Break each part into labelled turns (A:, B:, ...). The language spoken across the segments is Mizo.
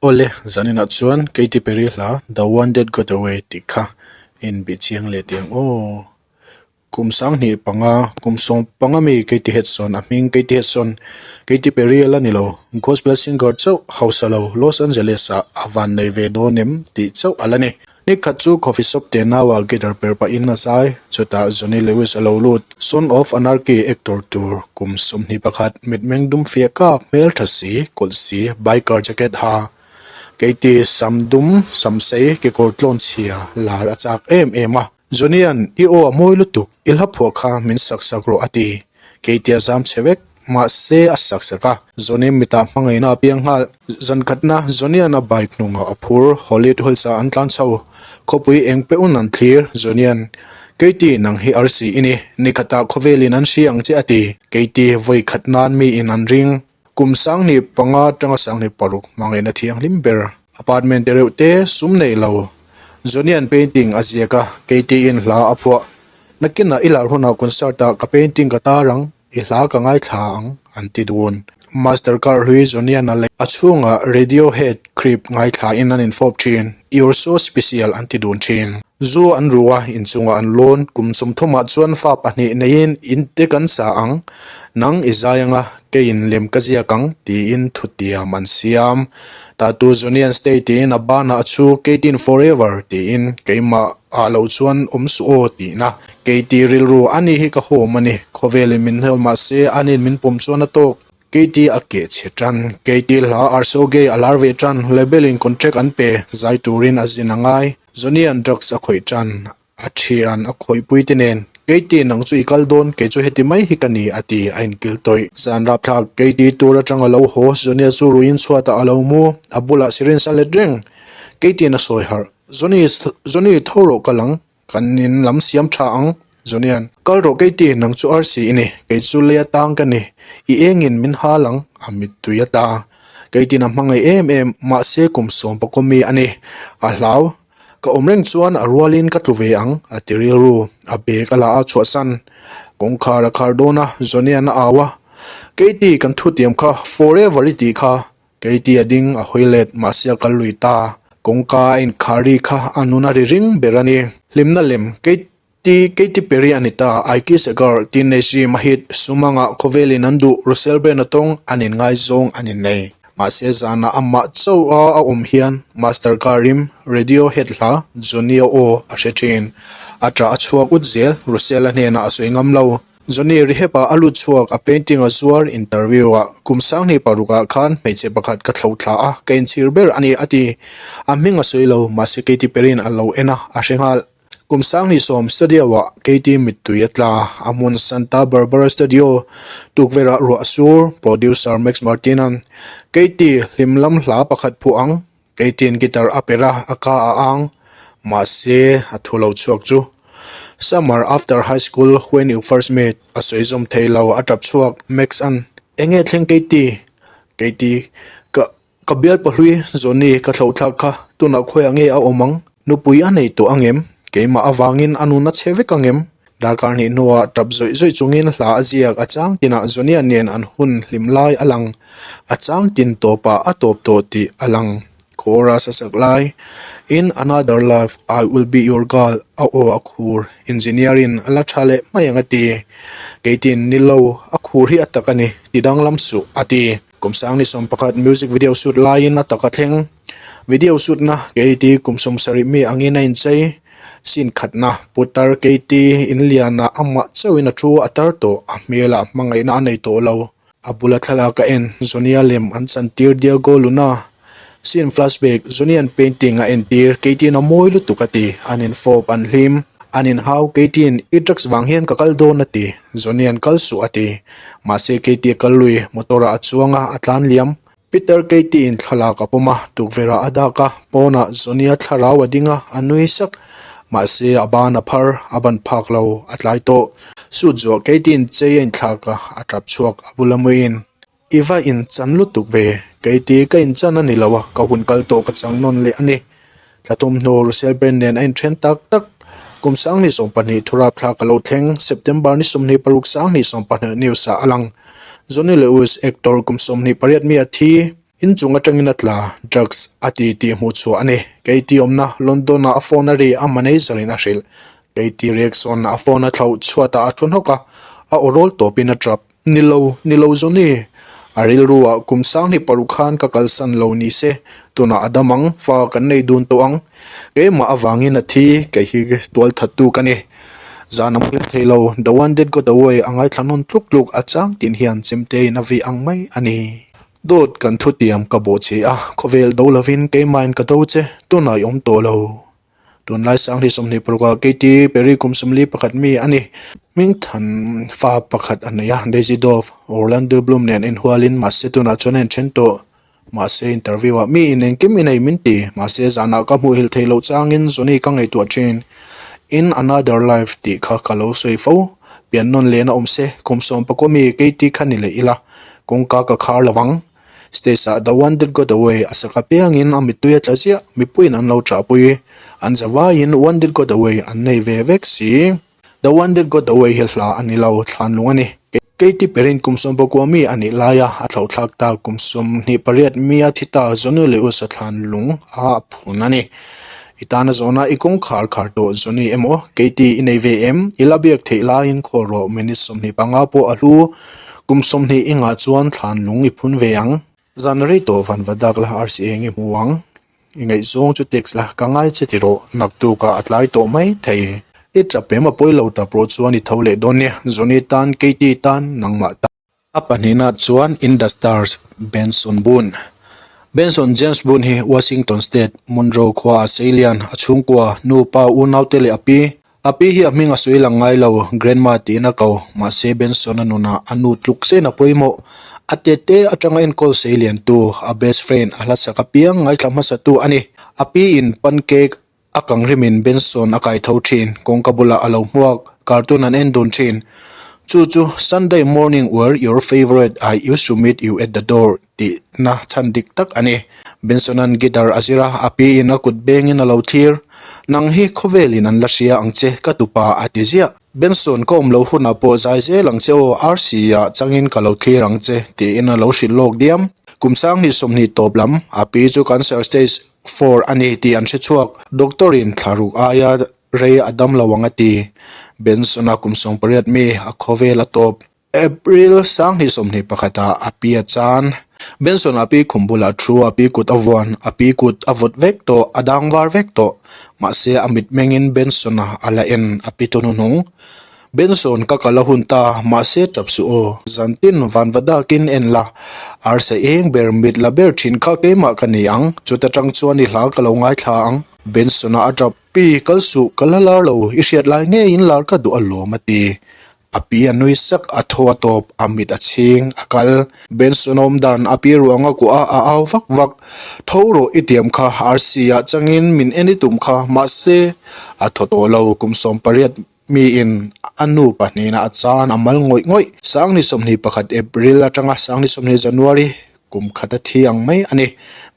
A: Awle, zaninah chuan Katy Perry hla The One That Got Away tih kha inbih chiang leh tih ang aw. Kum 2005, kum 15 mi Katy Hudson a hming Katy Hudson, Katy Perry a la ni lo, gospel singer chauh hausa lo Los Angeles ah a van nei ve dawn em tih chauh a la ni. Nikhat chu coffee shop te naua guitar per pahin a zai, chutah Johnny Lewis a lo lut. Son of Anarchy actor tur kum 21, mitmeng dum fiah kak, hmel tha si, kawlh si, biker jacket ha, keiti sam dum, sam sei, kekawr tlawn chhia, lar a chak em em a. Johnny-a'n, I aw a mawi lutuk, i hla phuah kha min sak sak rawh a ti. Keiti a zam chhe vek. Mahse, a sak sak a. Johnny mitah hmangaihna a piang nghal. Zan khatna, Johnny-a'n a bike hnungah a phur, Hollywood Hills-ah an tlan chho. Khawpui eng peuh an thlir, Johnny-a'n, Katie, nang hi arsi i ni. Ni khatah khawvelin an hria ang che a ti. Katie, vawi khat nan miin an ring. Kum 2005 atanga 2006 hmangaihna thianghlim ber. Apartment te reuh te sum nei lo. Johnny-a'n painting a ziak a, Katie-in hla a phuah. Nakinah i lar hunah concert-ah ka painting ka tar ang. I hla ka ngaithla ang, an ti dun. Master Car hlui Johnny-a'n a lei. A chhungah Radiohead Creep ngaithlain an infawp thin. You're so special an ti dun thin. Zu an ru a, inchungah an lawn. Kum 30ah chuan fa pahnih neiin in te kan sa ang. Nang i zai anga, keiin lem ka ziak ang, tiin thutiam an siam. Tatu Johnny-a'n stay tiin a banah a chhu, Keitin forever tiin keimah ah lo chuan awm suh aw tihna. Keiti rilru, Ani hi ka hawm a ni. Khawvelin min hnawl mah se, anin min pawm chuan a tawk. Keiti a keh chhe tan. Keiti hla Arsoge a lar ve tan. Label-in contract an pe, zai turin a zin a ngai. Johnny-a'n drugs a khawih tan. A thian a khawihpui te nen. Keiti nang chu i kal dawn, kei chu heti mai hi ka ni, a ti, a inkil tawih. Zan rapthlak, Keiti tur atang a lo haw, Johnny-a chu ruiin chhuatah a lo mu. A bulah syringe a let reng. Keiti'n a sawi harh. Johnny, Johnny, tho rawh ka lang. Kan in lam siam tha ang, Johnny-a'n. Kal rawh Katie, nang chu arsi i ni, kei chu lei atang ka ni. I engin min hal ang, a mittui a ta. Katie-in a hmangaih em em, mahse kum sawm pakua mi a ni. A hlau. Ka awm reng chuan a rualin ka tlu ve ang, a ti rilru. A bag a la a chhuahsan. Kawngkhar a khar dawn a, Johnny-a'n a au a. Katie, kan thutiam kha forever i tih kha. Keiti a ding a hawi let mahse a kal lui ta. Kawngka a inkhar ri kha a nun a ri ring ber a ni. Hlimna lem Keiti Katy Perry a ni ta. I Kiss a Girl, Teenage Dream a hit, Sumanga khawvelin an duh, Russell Brand a tawng, an inngaizawng an innei. Mahse zanah amah chauh a a awm hian Master Car rim, Radiohead hla, Johnny a aw a hre thin. A ṭah a chhuak ut zel, Russell a hnenah a sawi ngam lo. Johnny Rehab-ah a lut chhuak, a painting a zuar, interview-ah kum 2006 ah khan hmeichhe pakhat ka thlo thla a, ka inchhir ber a ni, a ti. A hming a sawi lo, mahse Katy Perry-in a lo en a, a hre nghal. Kum 2010 studio-ah Katy mittui a tla, a hmun Santa Barbara Studio tukverhah ruah a sur, producer Max Martin-a'n Katy hlim lam hla pakhat phuah ang, Katy-in guitar a perh a, a ka a ang, mahse a thu lo chhuak chu. Summer after high school when you first met a sawi zawm thei lo, a tap chhuak, Max-a'n, Enge thleng Katy? Katy, Ka, ka bial pahlui Johnny ka thloh thlak kha, tunah khawiah nge a awm ang? Nupui a nei tawh angem? Keimah avangin a nun a chhe vek angem? Darkar hnih hnuah tap zawih zawih chungin hla a ziak, a chang tinah Johnny-a nen an hun hlim lai a lang, a chang tin tawpah a tawp tawh tih a lang. Chorus a sak lai, In another life, I will be your girl, a aw a khur, engineer-in a la tha leh mai ang a ti. Keitin, Ni lo, a khur hi a tak a ni, ti danglam suh, a ti. Kum 2011 music video shoot laiin a tak a thleng. Video shoot na Katie kum 70 mi angin a inchei. Scene khatna Putar Katie in lianah amah chauhin a thu a tar tawh, a hmelah hmangaihna a nei tawh lo. A bula thlalak a en, Johnny-a lem an chantir Diego Luna. Scene flashback, Johnny-a'n painting a entir, Katie-in a mawi lutuk a ti, an infawp, an hlim. An inhau, Katie-in i drugs vang hian ka kal dawn a ti, Johnny-a'n kal suh a ti. Mahse Katie a kal lui, motor-ah a chuang a, a tlan liam. Peter Katie-in thlalak a pawm a, tukverhah a dak a, pawnah Johnny-a thlarau a ding a, a nui sak. Mahse a ban a phar, a ban phak lo, a tlai tawh. Suit zuah Katie-in chei a inthlak a, a tap chhuak, a bula muiin. I va inchan lutuk ve, Katie ka inchan a ni lo a, ka hun kal tawh ka chang nawn leh a ni. Thla thawmhnaw Russell Brand nen a inthen tak tak. Kum 2020 thurap thla ka lo thleng, September ni 26 2020 news ah a lang. Johnny Lewis, actor kum 28 mi a thi. Inchung atangin a tla, drugs a ti tih hmuh chhuah a ni. Katie awmna London-ah a phone a ri, a manager in a hrilh. Katie reaction a phone a thlauh chhuatah a thu hnawk a, a aw rawl tawpin a tap. Ni lo, ni lo Johnny! A rilru ah kum sanghnih paruk khan ka kalsan lo ni se, tunah a dam ang, fa kan nei dun tawh ang. Keimah avangin a thi, kei hi tualthattu ka ni. Zan a hmel thei lo, The One That Got Away a ngaithla nawn tluk tluk a chang tin hian chemtein a vih ang mai a ni. Dawt kan thutiam ka bawh che a, khawvel do lovin keimahin ka do che, tunah i awm tawh lo. Tunlai Sanghnih 26 ah Katy Perry kum 41 mi a ni. Hmingthan fa pakhat a nei a, Daisy Dove, Orlando Bloom nen inhualin mahse tunah chuan a inthen tawh. Mahse interview ah mi in engkim i nei min ti, mahse zanah ka hmuhhilh theih loh changin Johnny ka ngaihtuah thin. In another life tih kha ka lo sawi fo. Pian nawn lehna awm se, kum sawmpakua mi Katy kha ni leh ila, kawngka ka khar lo ang. Stage ah The One That Got Away a sak apiangin a mittui a tla ziah, mipuiin an lo ṭahpui. An zavaiin One That Got Away an nei ve vek si. The One That Got Away hi hla a ni lo, thlanlung a ni. Katy Perry-in kum 19 mi a nih laia a thlauhthlak ta kum 28 mi a thi ta Johnny Lewis a thlanlung a phun a ni. I tana zawhna i kawng khar khar tawh Johnny emaw Katy i nei ve em? I la biak theih laiin khawl rawh minute 25 pawh a hlu. Kum 20 i ngah chuan thlan lung i phun ve ang. Zan rei tawh van va dak la RCA eng i hmu ang. I ngaihzawng chu text la ka ngai che ti rawh naktuk ah a tlai tawh mai thei. I tap em a pawi lo tap rawh chuan i tho leh dawn nia Johnny tan Katy tan nangmah tan. A pahnihna chuan In the Stars, Benson Boone. Benson James Boone hi Washington State, Monroe khua a seilian, a chhungkua, nu, pa, unaute leh a pi. A pi hi a hming a sawi lang ngai lo, Grandma tiin a ko. Mahse Benson-a nunah a nu tluk zen a pawimawh. A tete atanga enkawl seiliantu, a best friend, a hlasak apiang ngaithla hmasatu a ni. A pi in pancake A kangrimin Benson a kai tho thin, kawngka bulah a lo hmuak, cartoon an en dun thin. Chu chu Sunday morning were your favourite, I used to meet you at the door tih na chhan dik tak a ni. Benson-a'n guitar a zir a, a pi in a kut bengin a lo thlir. Nang hi khawvelin an la hria ang che, ka tupa a ti ziah. Benson ka awm lo hunah pawh zai zel ang che aw, RC ah changin ka lo thlir ang che tiin a lo hrilh lawk diam. Kum 20 tawp lam, a pi chu cancer stage 4 a ni tih an hre chhuak. Doctor in thla ruk aia rei a dam lo ang a ti. Benson-a kum 18 mi a khawvel a tawp. April 2021 ah a pi a chan. Benson a pi khum bulah thu a pi kut a vuan, a pi kut a vawt vek tawh, a dang var vek tawh. Mahse a mitmengin Benson-a a la en a pi thuhnuhnung. Benson ka kal a hun ta, mahse tap suh aw. Zantin vanva dakin en la, arsa eng ber mit la ber thin kha keimah ka ni ang, chuta tang chuan i hla ka lo ngaithla ang. Benson-a a tap, Pi, kal suh, ka la lar lo, i hriat lai ngeiin lar ka duh alawm a ti. A pi a nui sak, a tho a tawp, a mit a chhing, a kal. Benson-a awm dan a pi ruang a kuah a, a au vak vak. Tho rawh i tiam kha, RC-ah changin min en i tum kha, mahse, a thaw tawh lo, kum 18 Miin a nu pahnihna a chan a mal ngawih ngawih. 2021 April atanga 20 January kum khat a thi ang mai a ni.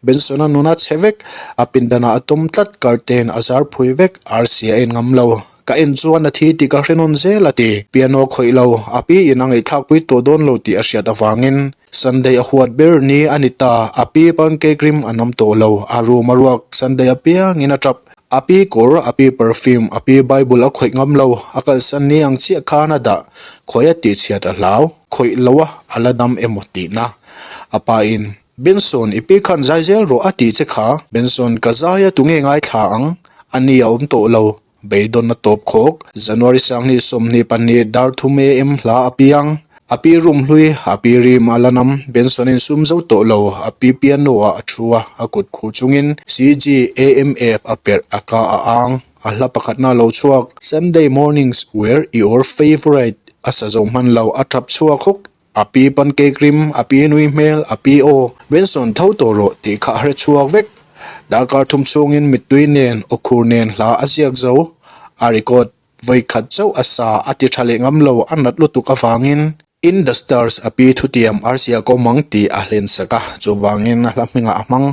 A: Benson-a nuna chhe vek, a pindanah a tum tlat, curtain a zar phui vek, arsi a en ngam lo. Ka en chuan a thi tih ka hre nawn zel a ti. Piano khawih lo, a pi in a ngaihthlakpui tawh dawn lo tih a hriat avangin Sunday a huat ber ni a ni ta. A pi pancake rim a nam tawh lo, a room a ruak Sunday apiangin a tap. A pi kawr, a pi perfume, a pi Bible a khawih ngam lo, a kalsan ni ang chiah khan a dah, khawih a tihchhiat a hlau, khawih lo a, a la dam emaw tihna. A pa in, Benson, i pi khan zai zel rawh a tih che kha. Benson, ka zai a tunge ngaithla ang? A ni a awm tawh lo. Beidawn a tawp khawk. January 2022 dar thum AM hla a piang. A pi room hlui, a pi rim a la nam. Benson in sum zo tawh lo, a pi piano ah a thu a, a kut khuh chungin CGAMF a perh a ka a ang. A hla pakhatna lo chhuak, Sunday mornings were your favourite a sa zo hman lo, a tap chhuak hawk. A pi pancake rim, a pi nui hmel, a pi aw. Benson tho tawh rawh tih kha a hre chhuak vek. Darkar thum chhungin mittui nen, awkhur nen hla a ziak zo. A record Vawikhat chauh a sa a ti tha leh ngam lo, a nat lutuk avangin In the Stars a pi thutiam arsia kawm ang tih a hlen sak a, chuvangin a hla hmingah a hmang.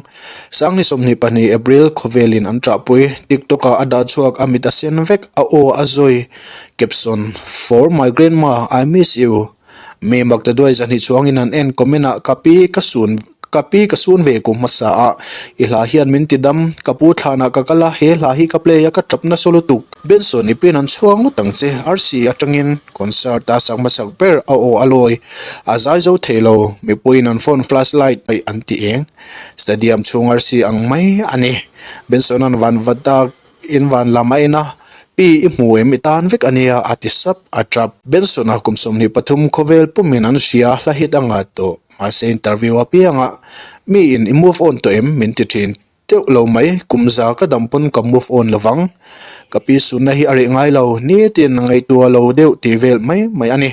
A: 2022 April khawvelin an ṭahpui, TikTok ah a dah chhuak, a mit a sen vek, a aw a zawi, caption, For my grandma, I miss you. Mi mak ta duai zahnih chuangin an en comment ah ka pi ka sun. Ka pi ka sun ve kum hmasa a, i hla hian min ti dam, ka pu thlanah ka kal a, he hla hi ka play a ka tap nasa lutuk. Benson i pin an chhuak ngawt ang che, RC atangin concert a sak hmasak ber a aw a lawi, a zai zo thei lo, mipuiin an phone flash light aih an ti eng, stadium chhung RC ang mai a ni. Benson an van va tak. In van lam a en a, Pi i hmu em i tan vek a nia a ti sap a tap. Benson-a kum 23 khawvel pumin an hria hla hit a ngah tawh. Mahse interview apiangah miin i move on tawh em min ti thin teuh lo mai, kum za ka dam pawn ka move on lovang. Ka pi sunna hi a reh ngai lo, nitin ngaihtuah lo deuh tih vel mai mai a ni.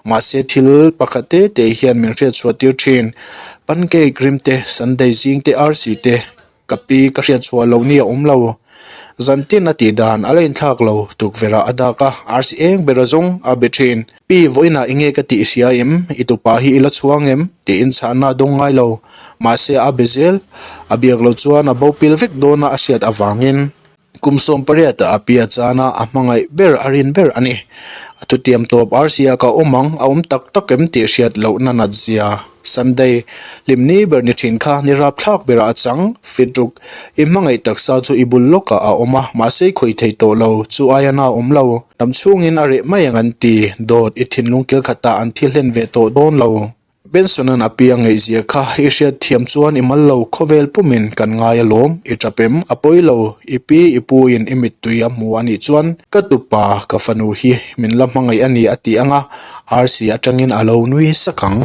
A: Mahse thil pakhat te te hian min hriatchhuah tir thin. Pancake rim te, Sunday zing te, arsi te. Ka pi ka hriat chhuah loh ni a awm lo. Zan tin a tih dan a la inthlak lo, tukverh ah a dak a, arsi eng ber a zawng a be thin. Pi, vawiinah i nge ka tih hria em? I tupa hi i la chhuang em? Tiin chhahna a dawng ngai lo. Mahse a be zel. A biak loh chuan a bo pil vek dawn a a hriat avangin. Kum 18 ah a pi a chan a, a hmangaih ber a rin ber a ni. A thutiam tawp RC-a ka awm ang, a awm tak tak em tih hriat lohna nat zia. Sunday, hlimni ber ni thin kha ni rapthlak berah a chang, Fitruk, i hmangaih taksa chu i bul lawkah a awm a, mahse i khawih thei tawh lo, chu aia na a awm lo. Lam chhungin a reh mai ang an ti, dawt, i thinlung kil khatah an thi hlen ve tawh dawn lo. Benson-a'n a pi a ngaihzia kha i hriat thiam chuan i mal lo khawvel pumin kan ngai alawm, i tap em? A pawi lo, i pi i pu in i mittui a hmu a nih chuan ka tupa ka fanu hi min la hmangaih a ni a ti ang a, RC atangin a lo nui sak ang.